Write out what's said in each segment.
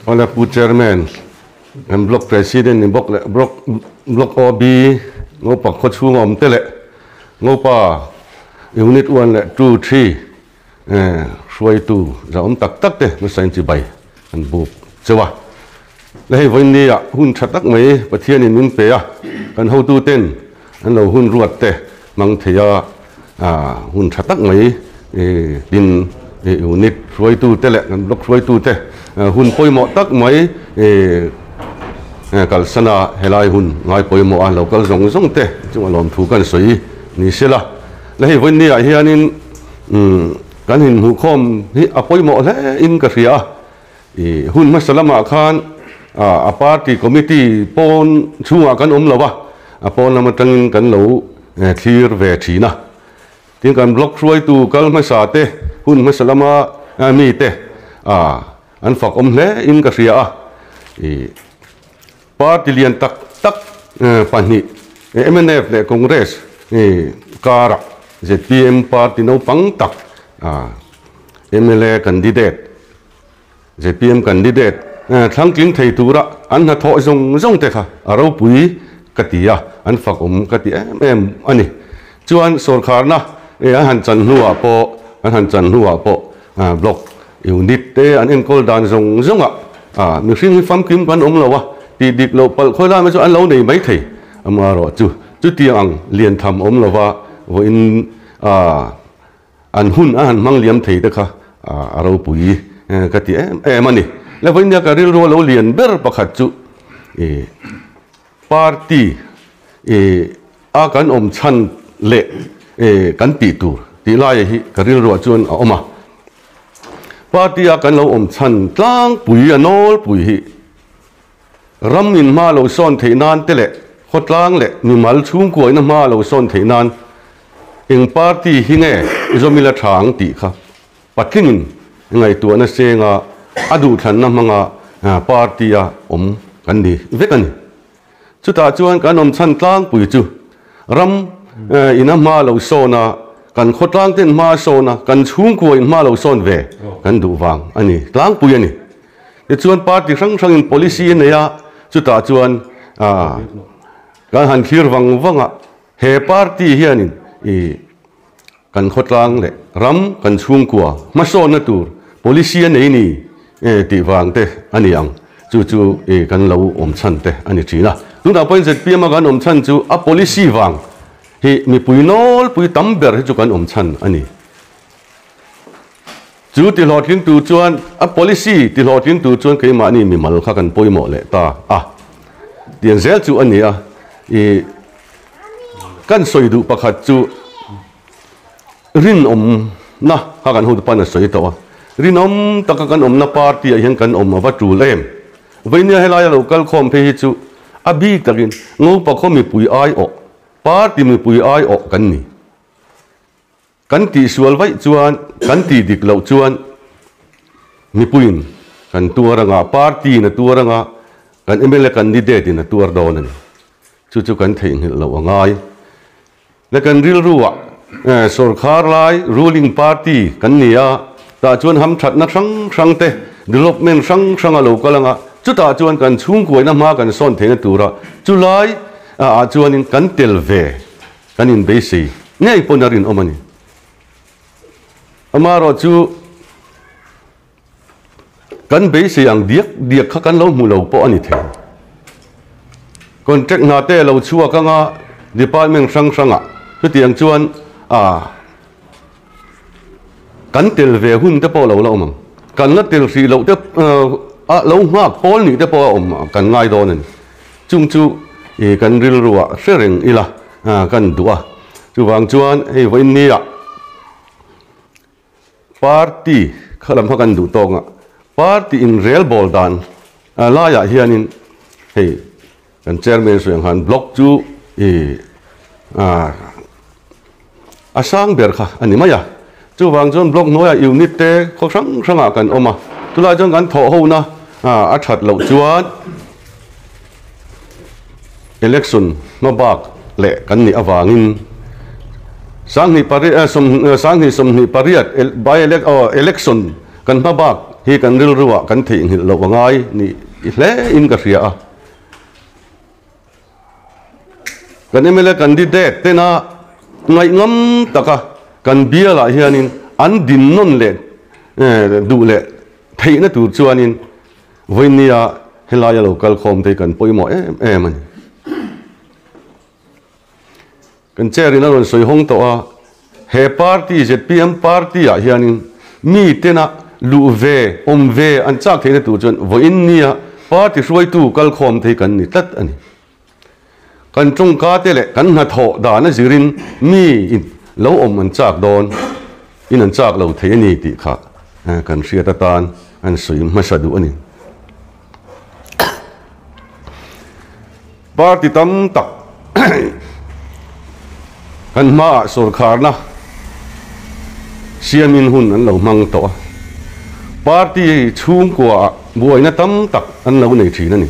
Awle Pu Chairman, kan Block President ni bawk leh Block Block OB Ngopa khaw chhunga awm te leh Ngopa Unit one leh two, three hruaitu za awm tak tak te hmasa in chibai an buk cheu a. Le hei vawiin ni ah hun tha tak mai Pathian in min pe a, kan hotu ten an lo hun ruat te hmang thei a, hun tha tak mai tin unit hruaitu te leh kan block hruaitu te hun pawimawh tak mai kalsan a helai hun ngai pawimawh a lo kal zawng zawng te chungah lawmthu kan sawi ni sela. Le hei vawiin ni ah hianin kan inhmuhkhawm hi a pawimawh hle in ka hria a. I hun hmasa lamah khan a party committee pawn chhungah kan awm lo a, a pawn lam atangin kan lo thlir ve thin a. Tin kan block hruaitu kal hmasa te hun hmasa lama mi te an fak awm hle in ka hria a. I party lian tak tak pahnih mnf leh Congress karah zpm party naupang tak mla candidate zpm candidate thlangtling thei tura an hnathawh zawng zawng te kha a ropui ka ti a, an fak awm ka ti em em a ni. Chuan sawrkharna an han chan hnuah pawh an han chan hnuah pawh block unit te an enkawl dan zawng zawngah mihring hi famkim kan awm lo a, tih dik loh palh khawi lai mai chu an lo nei mai thei. Amaherawh chu chutiang ang lian tham awm lova vawiin An hun a han hmang liam thei te kha a ropui ka ti em em a ni. Le vawinia ka rilru a lo lian ber pakhat chu i party i a kan awm chhan leh i kan tih tur tih laia hi ka rilruah chuan a awm a. Party a kan lo awm chhan tlangpui a nawlpui hi ram in hma lo sawn theih nan te leh khawtlang leh mimal chhungkuaina hma lo sawn theih nan Eng party hi nge Zomila tha ang tih kha patlingin ngaihtuahna senga a duhthlanna hmanga party a awm kan ni vek a ni. Chutah chuan kan awm chhan tlangpui chu ram ina hma lo sawn a, kan khawtlang ten hma a sawn a, kan chhungkua in hma lo sawn ve kan duh vang a ni tlangpui a ni. Tichuan party hrang hrangin policy a nei a, chutah chuan kan han thlir vang vang a, He party hianin i kan khawtlang leh ram kan chhungkua hmasawnna tur policy a nei ni tih vang te a ni ang. Chu chu i kan lo awm chhan te a ni thin a. Tunah pawhin zpm a kan awm chhan chu a policy vang hi mipui nawlpui tam ber hi chu kan awm chhan a ni. Chu ti hlawhtling tur chuan a policy ti hlawhtling tur chuan keimahni mimal kha kan pawimawh leh ta a. Tiang zel chu a ni a. I kan sawi duh pakhat chu rinawmna kha kan hotu pawn a sawi tawh a. Rinawm taka kan awmna party ah hian kan awm a va tul em. Veinia helaia lo kal khawm phei hi chu a bik takin Ngopa khaw mipui aiawh, party mipui aiawh kan ni. Kan tihsual vaih chuan, kan tih dik loh chuan mipuiin kan tuar anga, party in a tuar anga, kan mla candidate in a tuar dawn a ni. Chu chu kan theihnghilh loh a ngai. Le kan rilruah sawrkhar lai ruling party kan ni a, tah chuan hamthatna hrang hrang te, development hrang hrang a lo kal anga, chutah chuan kan chhungkuaina hma kan sawn theihna tura chulai ah chuanin kan tel ve. Kan inbeisei ngei pawn a rinawm a ni. Amaherawh chu kan beisei ang diak diak kha kan lo hmu lo pawh a ni thei. Contract hna te lo chhuak anga department hrang hrangah chutiang chuan a kan tel ve hun te pawh lo la awm ang. Kan la tel hrih loh te a lo nghak pawl nih te pawh a awm kan ngai dawn a ni. Chung chu i kan rilruah hre reng ila kan duh a. Chuvang chuan hei vawiin nia party kha lam kha kan duh tawk a, party inrelbawl dan laiah hianin hei Kan chairman sawi ang khan block chu i a sang ber kha a ni mai a. Chuvang chuan block hnuaiah unit te khaw hrang hrangah kan awm a. Chulai chuan kan thawh hona a that loh chuan election hma bak leh kan nih avangin 2028 by election kan hma bak. hi kan rilruah kan theihnghilh loh a ngai ni hle in ka hria a. Kan mla candidate tena ngaihngam taka kan bialah hianin an din nawn leh duh leh theihna tur chuanin vawinia helaia lo kal khawm te hi kan pawimawh em em a ni. Kan chair in a rawn sawi hawng tawh a, he party zpm party ah hianin mi tena luh ve, awm ve an chak theihna tur chuan vawiin nia party hruaitu kal khawm te hi kan ni tlat a ni. Kan tawngka te leh kan hnathawh dan a zirin mi in lo awm an chak dawn in an chak lo thei a ni tih kha kan hriat atan an sawi hmasa duh a ni. Party tam tak kan hmaah sawrkharna siamin hun an lo hmang tawh a, party chhungkuaah buaina tam tak an lo nei thin a ni.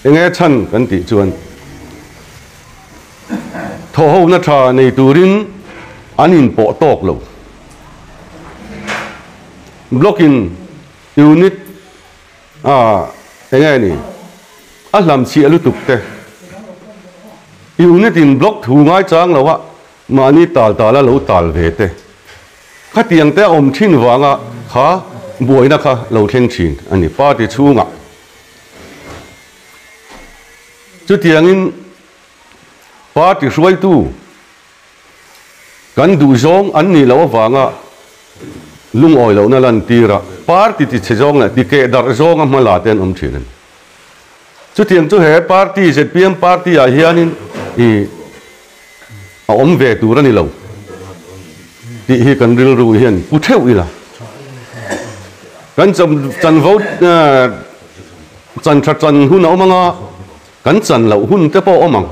Enge chhan kan tih chuan thawhhona tha nei turin an inpawh tawk lo. Block-in unit A, enge ni? A hlam chhiah lutuk te. Unit in block thu ngai chang lo a, mahni tal tal a lo tal ve te. Khatiang te a awm thin vanga kha buaina kha lo thleng thin a ni party chhungah. Chutiangin party hruaitu Kan duhzawng an nih loh avanga lungawi lohna lantir a, party ti chhe zawng leh ti keh darh zawnga hma la te an awm thin a ni. Chutiang chu he party zpm party ah hianin i a awm ve tur a ni lo tih hi kan rilru hian pu theuh ila. Kan chanvo chan tha chan hun a awm anga. Kan chan loh hun te pawh awm ang.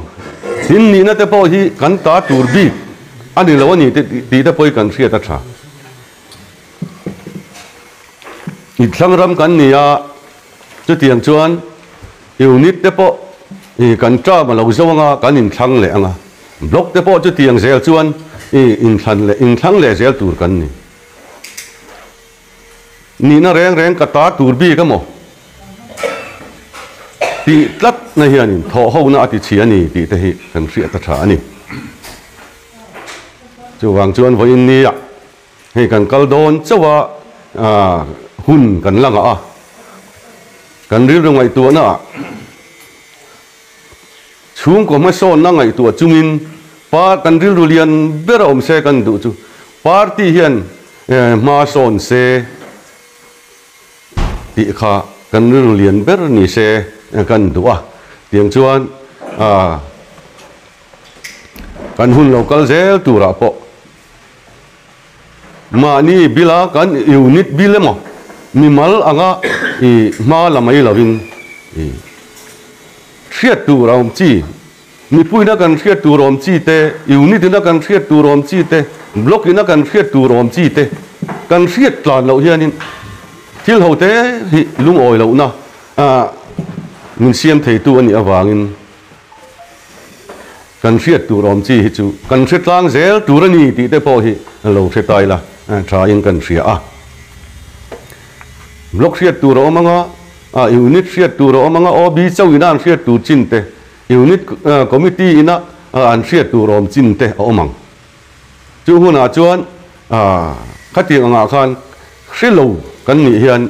Thil nihna te pawh hi kan ta tur bik a ni lo a ni tih te pawh hi kan hriat a tha. Ithlang ram kan ni a, chutiang chuan unit te pawh i kan term a lo zo anga kan inthlang leh anga, block te pawh chutiang zel chuan i inthlan leh inthlang leh zel tur kan ni. Nihna reng reng ka ta tur bik a maw? Tih tlatna hianin thawhhona a ti chhi a ni tih te hi kan hriat a tha a ni. Chuvang chuan vawiin nia hei kan kal dawn chauh a hun kan la ngah a, kan rilru ngaihtuahna ah chhungkaw hmasawnna ngaihtuah chungin pa kan rilru lian ber a awm se kan duh chu party hian hma sawn se tih kha kan rilru lian ber ni se kan duh a, tiang chuan kan hun lo kal zel turah pawh mahni bila kan unit bil emaw mimal anga i hma la mai lovin i hriat tur a awm chi. Mipuina kan hriat tur awm chi te, unit ina kan hriat tur awm chi te, block ina kan hriat tur awm chi te kan hriat tlan loh hianin thil ho te hi lungawi lohna min siam theitu a nih avangin kan hriat tur awm chi hi chu kan hre tlang zel tur a ni tih te pawh hi lo hre ta ila thain kan hria a. Block hriat tur a awm anga, unit hriat tur a awm anga, OB chauh ina an hriat tur chin te, Unit Committee ina an hriat tur awm chin te a awm ang. Chu hunah chuan khatiang angah khan hre lo kan nih hian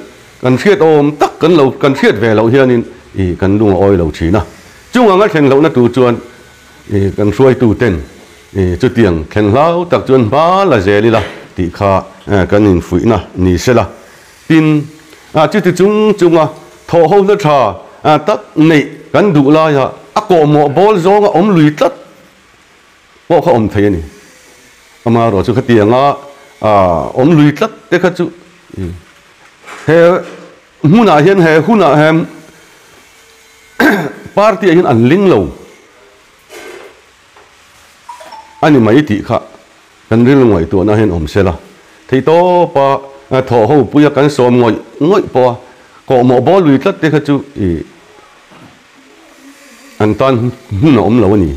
kan hriat awm tak kan lo kan hriat ve loh hianin i kan lung a awi lo thin a. Chung anga thlen lohna tur chuan i kan hruaitu ten i chutiang thlen hlau tak chuan hma la zel ila tih kha kan infuihna ni sela. Tin, chuti chung chunga thawhhona tha tak neih kan duh laia a kawhmawh bawl zawnga awm lui tlat pawh kha awm thei a ni. Amaherawh chu khatianga awm lui tlat te kha chu he hmunah hian he hunah he party ah hian an ling lo a ni mai tih kha Kan rilru ngaihtuahna hian awm sela, theihtawpa thawh ho puia kan sawm ngawih ngawih pawha kawhmawh bawl lui tlat te kha chu ih an tan hmun a awm lo a ni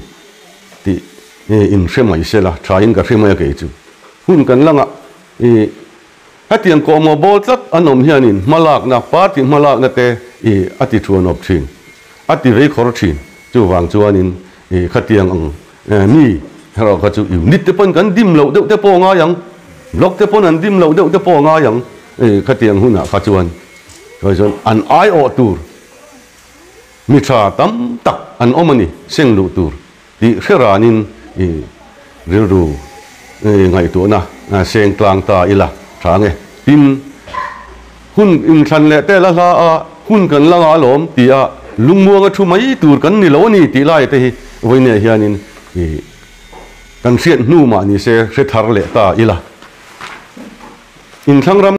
tih in hre mai sela, thain ka hre mai a kei chu. Hun kan langah ih. Hetiang kawhmawh bawl tlat an awm hianin hmalakna, party hmalakna te i a ti thuanawp thin, a ti vei khawr thin. Chuvang chuanin i khatiang ang mi erawh kha chu unit te pawn kan dim loh deuh te pawh a ngai ang, block te pawn an dim loh deuh te pawh a ngai ang i khatiang hunah kha chuan chuan an aiawh tur mi tha tam tak an awm a ni, seng luh tur. Tih hre ranin i rilru ngaihtuahna seng tlang ta ila tha ange. Tin, hun inthlan leh te la hla a, hun kan la nga alawm ti a lungmuanga thu mai tur kan ni lo a ni tih lai te hi vawiinah hianin i kan hriat hnu mah ni se hre thar leh ta ila. Inthlang ram.